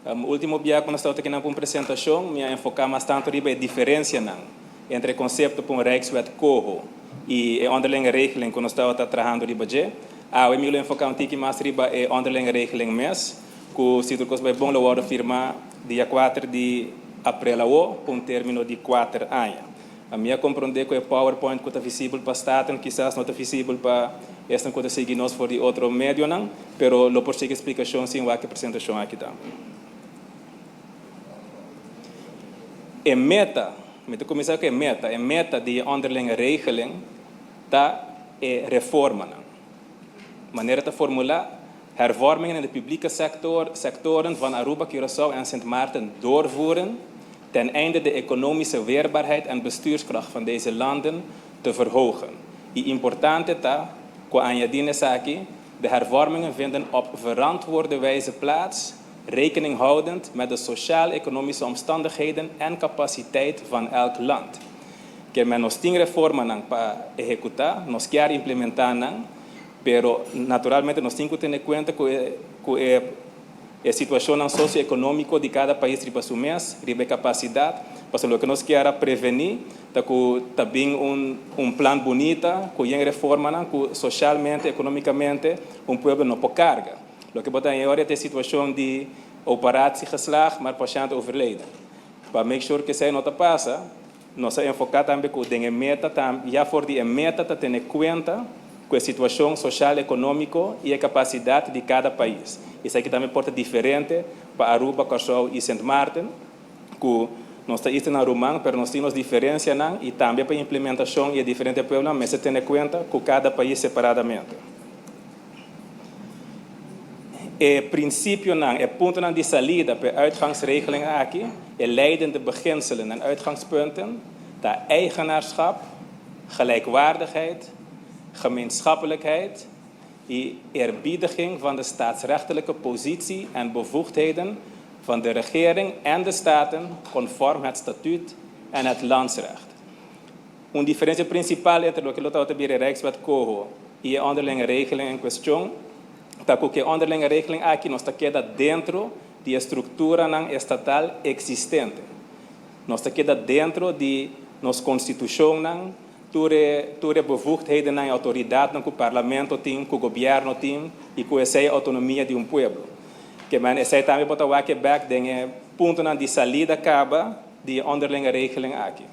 Último biaha ku nos tabata akinan pa un presentashon, mi a enfoká mas tantu riba e diferensianan entre e konsepto pa un Rijkswet Coho i e Onderlinge Regeling ku nos tabata trahando riba dje. Awe mi lo enfoká un tiki mas riba e Onderlinge Regeling mes, ku si tur kos bai bon lo wòrdu firmá dia kuater di aprel awo pa un término di kuater aña. Mi a komprondé ku e PowerPoint ku ta visibel pa Staten kisas no ta visibel pa esnan ku ta sigui nos for di otro medionan, pero lo por sigui splikashon sin wak e presentashon aki tambe. E meta, mi ta kuminsá ku e meta, e meta di e onderlinge regeling ta e reformanan. Manera ta formulá, Hervormingen in de publieke sector, sectoren van Aruba, Curaçao en Sint Maarten doorvoeren ten einde de economische weerbaarheid en bestuurskracht van deze landen te verhogen. I importante ta ku añadí n'esaki, de hervormingen vinden op verantwoorde wijze plaats, rekening houdend met de sociaal-economische omstandigheden en capaciteit van elk land. Ke men nos tin reformanan pa ehekutá, nos kier implementá nan, pero naturalmente nos tin ku tene kuenta ku e ku e E situashonnan sosioekonómiko di kada pais riba su mes, riba e kapasidat, pasobra loke nos kier a prevení ta ku ta bin un un plan bunita ku yen reformanan ku soshalmente, ekonómikamente un pueblo no por karga. Loke bo ta haña ora ta e situashon di operatie geslaagd maar patiënt overleden. Pa make sure ku esei no ta pasa, Nos a enfoká tambe ku den e meta ta ya for di e meta ta tene kuenta ku e situashon soshal ekonómiko i e kapasidat di kada pais. Esaki tambe por ta diferente pa Aruba, Kòrsou i Sint Maarten ku nos ta istanan ruman pero nos tin nos diferensianan i tambe pa implementashon i e diferente pueblonan mester tene kuenta ku kada pais separadamente. E prinsipionan, e puntonan di salida pa e uitgangsregeling aki, e leidende beginselen en uitgangspunten, ta eigenaarschap, gelijkwaardigheid, gemeenschappelijkheid i eerbiediging van de staatsrechtelijke positie en bevoegdheden van de regering en de Staten conform het Statuut en het landsrecht. Un diferencia principal entre loke lo tabata bira e Rijkswet Coho y e onderlinge regeling en cuestion ta cu cu e onderlinge regeling aki nos ta keda dentro di e structuranan estatal existente. Nos ta keda dentro di nos constitucionnan, tur e tur e bevoegdhedennan y autoridadnan cu Parlamento tin, cu Gobierno tin y cu esey autonomia di un pueblo. Ke men esey tambe bo ta wak e bek den e puntonan di salida caba di e onderlinge regeling aki.